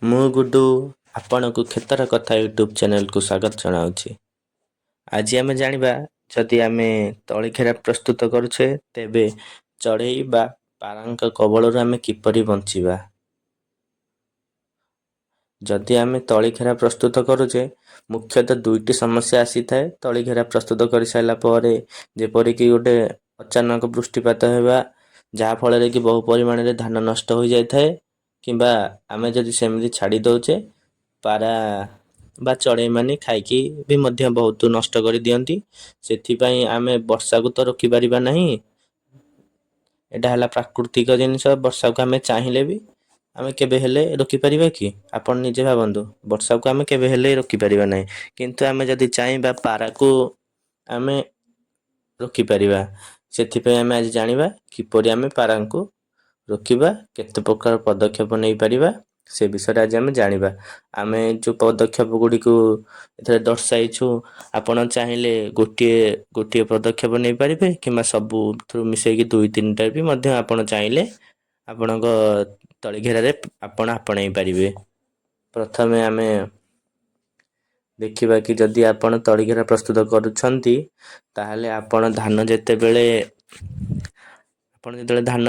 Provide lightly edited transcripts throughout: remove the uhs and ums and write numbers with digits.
ମୁଁ ଗୁଡୁ ଆପଣଙ୍କୁ କ୍ଷେତର କଥା ୟୁଟ୍ୟୁବ୍ ଚ୍ୟାନେଲକୁ ସ୍ୱାଗତ ଜଣାଉଛି। ଆଜି ଆମେ ଜାଣିବା, ଯଦି ଆମେ ତଳିଘେରା ପ୍ରସ୍ତୁତ କରୁଛେ, ତେବେ ଚଢ଼େଇ ବା ପାରାଙ୍କ କବଳରୁ ଆମେ କିପରି ବଞ୍ଚିବା। ଯଦି ଆମେ ତଳିଘେରା ପ୍ରସ୍ତୁତ କରୁଛେ, ମୁଖ୍ୟତଃ ଦୁଇଟି ସମସ୍ୟା ଆସିଥାଏ ତଳିଘେରା ପ୍ରସ୍ତୁତ କରିସାରିଲା ପରେ। ଯେପରିକି ଗୋଟେ ଅଚାନକ ବୃଷ୍ଟିପାତ ହେବା, ଯାହାଫଳରେ କି ବହୁ ପରିମାଣରେ ଧାନ ନଷ୍ଟ ହୋଇଯାଇଥାଏ, କିମ୍ବା ଆମେ ଯଦି ସେମିତି ଛାଡ଼ି ଦେଉଛେ, ପାରା ବା ଚଢ଼େଇମାନେ ଖାଇକି ବି ମଧ୍ୟ ବହୁତ ନଷ୍ଟ କରିଦିଅନ୍ତି। ସେଥିପାଇଁ ଆମେ ବର୍ଷାକୁ ତ ରୋକିପାରିବା ନାହିଁ। ଏଇଟା ହେଲା ପ୍ରାକୃତିକ ଜିନିଷ। ବର୍ଷାକୁ ଆମେ ଚାହିଁଲେ ବି ଆମେ କେବେ ହେଲେ ରୋକିପାରିବା କି? ଆପଣ ନିଜେ ଭାବନ୍ତୁ, ବର୍ଷାକୁ ଆମେ କେବେ ହେଲେ ରୋକିପାରିବା ନାହିଁ। କିନ୍ତୁ ଆମେ ଯଦି ଚାହିଁବା, ପାରାକୁ ଆମେ ରୋକିପାରିବା। ସେଥିପାଇଁ ଆମେ ଆଜି ଜାଣିବା କିପରି ଆମେ ପାରାଙ୍କୁ ରୋକିବା, କେତେ ପ୍ରକାର ପଦକ୍ଷେପ ନେଇପାରିବା, ସେ ବିଷୟରେ ଆଜି ଆମେ ଜାଣିବା। ଆମେ ଯେଉଁ ପଦକ୍ଷେପ ଗୁଡ଼ିକୁ ଏଥିରେ ଦର୍ଶାଇଛୁ, ଆପଣ ଚାହିଁଲେ ଗୋଟିଏ ଗୋଟିଏ ପଦକ୍ଷେପ ନେଇପାରିବେ, କିମ୍ବା ସବୁଥିରୁ ମିଶାଇକି ଦୁଇ ତିନିଟା ବି ମଧ୍ୟ ଆପଣ ଚାହିଁଲେ ଆପଣଙ୍କ ତଳିଘେରାରେ ଆପଣ ଆପଣେଇ ପାରିବେ। ପ୍ରଥମେ ଆମେ ଦେଖିବା କି ଯଦି ଆପଣ ତଳିଘେରା ପ୍ରସ୍ତୁତ କରୁଛନ୍ତି, ତାହେଲେ ଆପଣ ଯେତେବେଳେ ଧାନ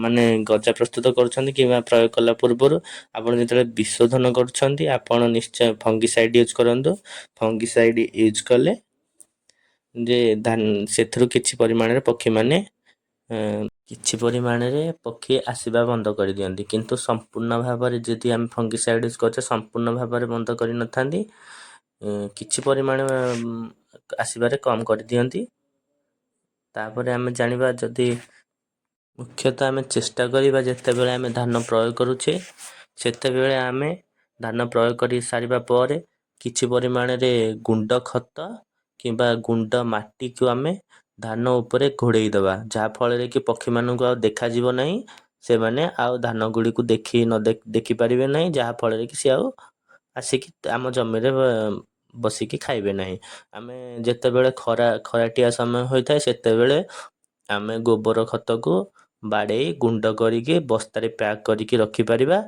ମାନେ ଗଜା ପ୍ରସ୍ତୁତ କରୁଛନ୍ତି କିମ୍ବା ପ୍ରୟୋଗ କଲା ପୂର୍ବରୁ ଆପଣ ଯେତେବେଳେ ବିଶୋଧନ କରୁଛନ୍ତି, ଆପଣ ନିଶ୍ଚୟ ଫଙ୍ଗିସାଇଡ଼୍ ୟୁଜ୍ କରନ୍ତୁ। ଫଙ୍ଗିସାଇଡ଼୍ ୟୁଜ୍ କଲେ ଯେ ସେଥିରୁ କିଛି ପରିମାଣରେ ପକ୍ଷୀ ଆସିବା ବନ୍ଦ କରିଦିଅନ୍ତି। କିନ୍ତୁ ସମ୍ପୂର୍ଣ୍ଣ ଭାବରେ ଯଦି ଆମେ ଫଙ୍ଗିସାଇଡ଼୍ ୟୁଜ୍ କରୁଛେ, ସମ୍ପୂର୍ଣ୍ଣ ଭାବରେ ବନ୍ଦ କରିନଥାନ୍ତି, କିଛି ପରିମାଣ ଆସିବାରେ କମ୍ କରିଦିଅନ୍ତି। ତାପରେ ଆମେ ଜାଣିବା, ଯଦି ମୁଖ୍ୟତଃ ଆମେ ଚେଷ୍ଟା କରିବା, ଯେତେବେଳେ ଆମେ ଧାନ ପ୍ରୟୋଗ କରୁଛେ, ସେତେବେଳେ ଆମେ ଧାନ ପ୍ରୟୋଗ କରି ସାରିବା ପରେ କିଛି ପରିମାଣରେ ଗୁଣ୍ଡ ଖତ କିମ୍ବା ଗୁଣ୍ଡ ମାଟିକୁ ଆମେ ଧାନ ଉପରେ ଘୋଡ଼େଇ ଦେବା, ଯାହାଫଳରେ କି ପକ୍ଷୀମାନଙ୍କୁ ଆଉ ଦେଖାଯିବ ନାହିଁ। ସେମାନେ ଆଉ ଧାନ ଗୁଡ଼ିକୁ ଦେଖି ନ ଦେଖିପାରିବେ ନାହିଁ, ଯାହାଫଳରେ କି ସେ ଆଉ ଆସିକି ଆମ ଜମିରେ ବସିକି ଖାଇବେ ନାହିଁ। ଆମେ ଯେତେବେଳେ ଖରାଟିଆ ସମୟ ହୋଇଥାଏ, ସେତେବେଳେ ଆମେ ଗୋବର ଖତକୁ ବାଡ଼େଇ ଗୁଣ୍ଡ କରିକି ବସ୍ତାରେ ପ୍ୟାକ୍ କରିକି ରଖିପାରିବା,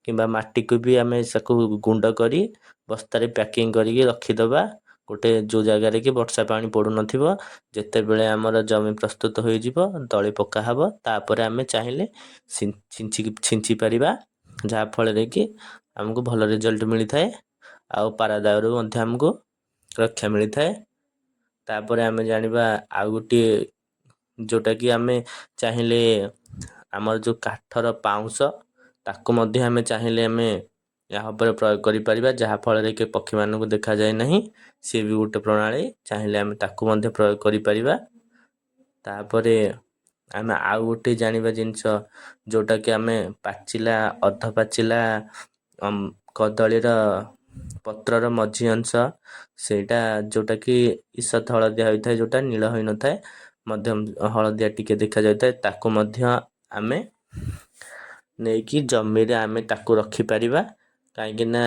କିମ୍ବା ମାଟିକୁ ବି ଆମେ ତାକୁ ଗୁଣ୍ଡ କରି ବସ୍ତାରେ ପ୍ୟାକିଂ କରିକି ରଖିଦେବା ଗୋଟେ ଯେଉଁ ଜାଗାରେ କି ବର୍ଷା ପାଣି ପଡ଼ୁନଥିବ। ଯେତେବେଳେ ଆମର ଜମି ପ୍ରସ୍ତୁତ ହୋଇଯିବ, ତଳି ପକା ହେବ, ତାପରେ ଆମେ ଚାହିଁଲେ ଛିଞ୍ଚି ପାରିବା, ଯାହାଫଳରେ କି ଆମକୁ ଭଲ ରେଜଲ୍ଟ ମିଳିଥାଏ ଆଉ ପାରା ଦାଉରୁ ମଧ୍ୟ ଆମକୁ ରକ୍ଷା ମିଳିଥାଏ। ତାପରେ ଆମେ ଜାଣିବା ଆଉ ଗୋଟିଏ, ଯେଉଁଟାକି ଆମେ ଚାହିଁଲେ ଆମର ଯେଉଁ କାଠର ପାଉଁଶ, ତାକୁ ମଧ୍ୟ ଆମେ ଚାହିଁଲେ ଆମେ ଏହା ଉପରେ ପ୍ରୟୋଗ କରିପାରିବା, ଯାହାଫଳରେ କି ପକ୍ଷୀମାନଙ୍କୁ ଦେଖାଯାଏ ନାହିଁ। ସିଏ ବି ଗୋଟେ ପ୍ରଣାଳୀ, ଚାହିଁଲେ ଆମେ ତାକୁ ମଧ୍ୟ ପ୍ରୟୋଗ କରିପାରିବା। ତାପରେ ଆମେ ଆଉ ଗୋଟେ ଜାଣିବା ଜିନିଷ, ଯେଉଁଟାକି ଆମେ ପାଚିଲା, ଅଧ ପାଚିଲା କଦଳୀର ପତ୍ରର ମଝି ଅଂଶ, ସେଇଟା ଯେଉଁଟାକି ଈଷତ ହଳଦିଆ ହୋଇଥାଏ, ଯେଉଁଟା ନୀଳ ହୋଇନଥାଏ, ମଧ୍ୟ ହଳଦିଆ ଟିକେ ଦେଖାଯାଇଥାଏ, ତାକୁ ମଧ୍ୟ ଆମେ ନେଇକି ଜମିରେ ଆମେ ତାକୁ ରଖିପାରିବା। କାହିଁକିନା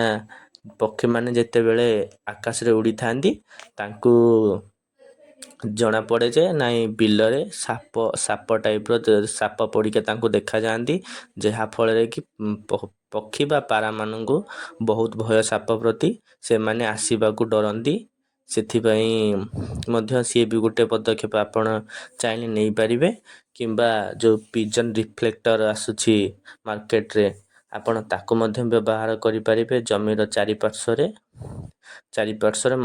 ପକ୍ଷୀମାନେ ଯେତେବେଳେ ଆକାଶରେ ଉଡ଼ିଥାନ୍ତି, ତାଙ୍କୁ ଜଣାପଡ଼େ ଯେ ନାଇଁ, ବିଲରେ ସାପ, ସାପ ଟାଇପ୍ର, ସାପ ପରିକା ତାଙ୍କୁ ଦେଖାଯାଆନ୍ତି, ଯାହାଫଳରେ କି ପକ୍ଷୀ ବା ପାରାମାନଙ୍କୁ ବହୁତ ଭୟ ସାପ ପ୍ରତି, ସେମାନେ ଆସିବାକୁ ଡରନ୍ତି। ସେଥିପାଇଁ ମଧ୍ୟ ସିଏ ବି ଗୋଟେ ପଦକ୍ଷେପ, ଆପଣ ଚାହିଁଲେ ନେଇପାରିବେ। କିମ୍ବା ଯେଉଁ ପିଜନ୍ ରିଫ୍ଲେକ୍ଟର ଆସୁଛି ମାର୍କେଟରେ, ଆପଣ ତାକୁ ମଧ୍ୟ ବ୍ୟବହାର କରିପାରିବେ। ଜମିର ଚାରିପାର୍ଶ୍ୱରେ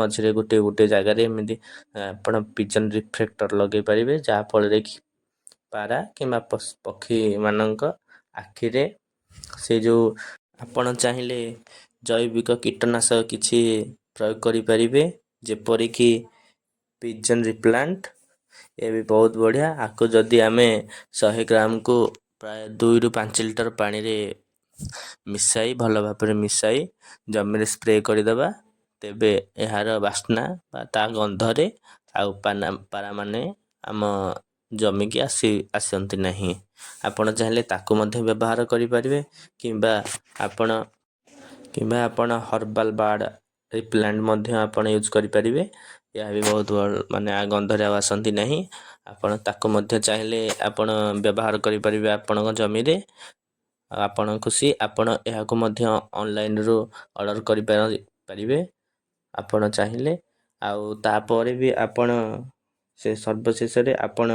ମଝିରେ ଗୋଟିଏ ଗୋଟିଏ ଜାଗାରେ ଏମିତି ଆପଣ ପିଜନ୍ ରିଫ୍ଲେକ୍ଟର ଲଗାଇ ପାରିବେ, ଯାହାଫଳରେ କି ପାରା କିମ୍ବା ପକ୍ଷୀମାନଙ୍କ ଆଖିରେ ସେ ଯେଉଁ ଆପଣ ଚାହିଁଲେ ଜୈବିକ କୀଟନାଶକ କିଛି ପ୍ରୟୋଗ କରିପାରିବେ, ଯେପରିକି ପିଜନ୍ ରିପେଲାଣ୍ଟ। ଏ ବି ବହୁତ ବଢ଼ିଆ। ଆକୁ ଯଦି ଆମେ 100 ଗ୍ରାମକୁ ପ୍ରାୟ 2ରୁ 5 ଲିଟର ପାଣିରେ ମିଶାଇ, ଭଲ ଭାବରେ ମିଶାଇ ଜମିରେ ସ୍ପ୍ରେ କରିଦେବା, ତେବେ ଏହାର ବାସ୍ନା ବା ତା ଗନ୍ଧରେ ଆଉ ପାରାମାନେ ଆମ ଜମିକି ଆସନ୍ତି ନାହିଁ। ଆପଣ ଚାହିଁଲେ ତାକୁ ମଧ୍ୟ ବ୍ୟବହାର କରିପାରିବେ, କିମ୍ବା ଆପଣ ହର୍ବାଲ୍ ବାର୍ଡ଼ ରିପେଲାଣ୍ଟ ମଧ୍ୟ ଆପଣ ୟୁଜ୍ କରିପାରିବେ। ଏହା ବି ବହୁତ ମାନେ ଗନ୍ଧରେ ଆଉ ଆସନ୍ତି ନାହିଁ। ଆପଣ ତାକୁ ମଧ୍ୟ ଚାହିଁଲେ ଆପଣ ବ୍ୟବହାର କରିପାରିବେ ଆପଣଙ୍କ ଜମିରେ। ଆଉ ଆପଣ ଖୁସି। ଆପଣ ଏହାକୁ ମଧ୍ୟ ଅନଲାଇନ୍ରୁ ଅର୍ଡ଼ର୍ କରିପାରିବେ ଆପଣ ଚାହିଁଲେ। ଆଉ ତାପରେ ବି ଆପଣ ସେ ସର୍ବଶେଷରେ ଆପଣ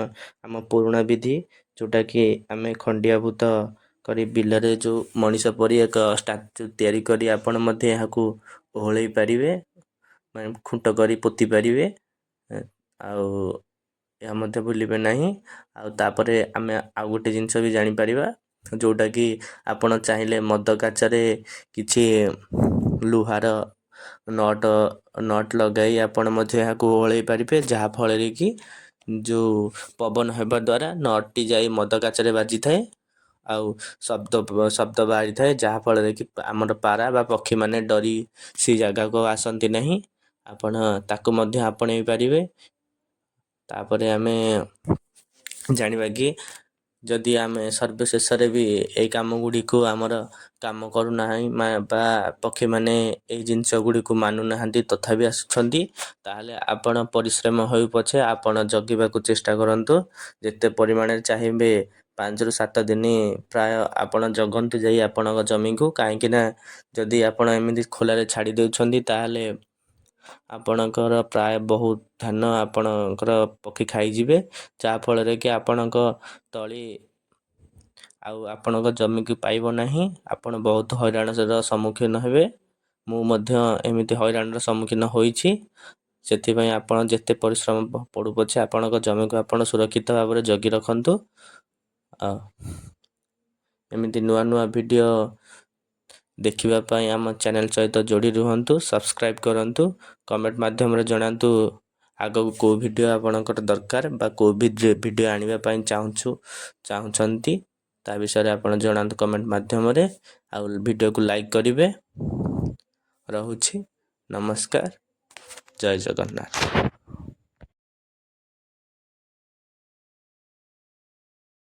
ଆମ ପୁରୁଣା ବିଧି, ଯେଉଁଟାକି ଆମେ ଖଣ୍ଡିଆ ଭୂତ କରି ବିଲରେ ଯେଉଁ ମଣିଷ ପରି ଏକ ଷ୍ଟାଚୁ ତିଆରି କରି ଆପଣ ମଧ୍ୟ ଏହାକୁ ଓହଳେଇ ପାରିବେ, ମାନେ ଖୁଣ୍ଟ କରି ପୋତି ପାରିବେ। ଆଉ ଏହା ମଧ୍ୟ ଭୁଲିବେ ନାହିଁ। ଆଉ ତାପରେ ଆମେ ଆଉ ଗୋଟେ ଜିନିଷ ବି ଜାଣିପାରିବା, ଯେଉଁଟାକି ଆପଣ ଚାହିଁଲେ ମଦ କାଚରେ କିଛି ଲୁହାର not not ଲଗାଇ ଆପଣ ମଧ୍ୟ ଏହାକୁ ଓହଳେଇ ପାରିବେ, ଯାହାଫଳରେ କି ଯେଉଁ ପବନ ହେବା ଦ୍ୱାରା ନଟ୍ଟି ଯାଇ ମଦ କାଚରେ ବାଜିଥାଏ ଆଉ ଶବ୍ଦ ଶବ୍ଦ ବାହାରିଥାଏ, ଯାହାଫଳରେ କି ଆମର ପାରା ବା ପକ୍ଷୀମାନେ ଡରି ସେ ଜାଗାକୁ ଆସନ୍ତି ନାହିଁ। ଆପଣ ତାକୁ ମଧ୍ୟ ଆପଣେଇ ପାରିବେ। ତାପରେ ଆମେ ଜାଣିବା କି ଯଦି ଆମେ ସର୍ବଶେଷରେ ବି ଏଇ କାମ ଗୁଡ଼ିକୁ ଆମର କାମ କରୁନାହିଁ ବା ପକ୍ଷୀମାନେ ଏଇ ଜିନିଷ ଗୁଡ଼ିକୁ ମାନୁନାହାନ୍ତି, ତଥାପି ଆସୁଛନ୍ତି, ତାହେଲେ ଆପଣ ପରିଶ୍ରମ ହେଉ ପଛେ ଆପଣ ଜଗିବାକୁ ଚେଷ୍ଟା କରନ୍ତୁ। ଯେତେ ପରିମାଣରେ ଚାହିଁବେ 5ରୁ 7 ଦିନ ପ୍ରାୟ ଆପଣ ଜଗନ୍ତୁ ଯାଇ ଆପଣଙ୍କ ଜମିକୁ। କାହିଁକିନା ଯଦି ଆପଣ ଏମିତି ଖୋଲାରେ ଛାଡ଼ି ଦେଉଛନ୍ତି, ତାହେଲେ ଆପଣଙ୍କର ପ୍ରାୟ ବହୁତ ଧାନ ଆପଣଙ୍କର ପକ୍ଷୀ ଖାଇଯିବେ, ଯାହାଫଳରେ କି ଆପଣଙ୍କ ତଳି ଆଉ ଆପଣଙ୍କ ଜମିକୁ ପାଇବ ନାହିଁ। ଆପଣ ବହୁତ ହଇରାଣର ସମ୍ମୁଖୀନ ହେବେ। ମୁଁ ମଧ୍ୟ ଏମିତି ହଇରାଣର ସମ୍ମୁଖୀନ ହୋଇଛି। ସେଥିପାଇଁ ଆପଣ ଯେତେ ପରିଶ୍ରମ ପଡ଼ୁ ପଛେ ଆପଣଙ୍କ ଜମିକୁ ଆପଣ ସୁରକ୍ଷିତ ଭାବରେ ଜଗି ରଖନ୍ତୁ। ଆଉ ଏମିତି ନୂଆ ନୂଆ ଭିଡ଼ିଓ ଦେଖିବା ପାଇଁ ଆମ ଚ୍ୟାନେଲ୍ ସହିତ ଯୋଡ଼ି ରୁହନ୍ତୁ, ସବସ୍କ୍ରାଇବ୍ କରନ୍ତୁ, କମେଣ୍ଟ ମାଧ୍ୟମରେ ଜଣାନ୍ତୁ ଆଗକୁ କେଉଁ ଭିଡ଼ିଓ ଆପଣଙ୍କର ଦରକାର ବା କେଉଁ ଭିଡ଼ିଓ ଆଣିବା ପାଇଁ ଚାହୁଁଛନ୍ତି, ତା ବିଷୟରେ ଆପଣ ଜଣାନ୍ତୁ କମେଣ୍ଟ ମାଧ୍ୟମରେ। ଆଉ ଭିଡ଼ିଓକୁ ଲାଇକ୍ କରିବେ। ରହୁଛି, ନମସ୍କାର, ଜୟ ଜଗନ୍ନାଥ।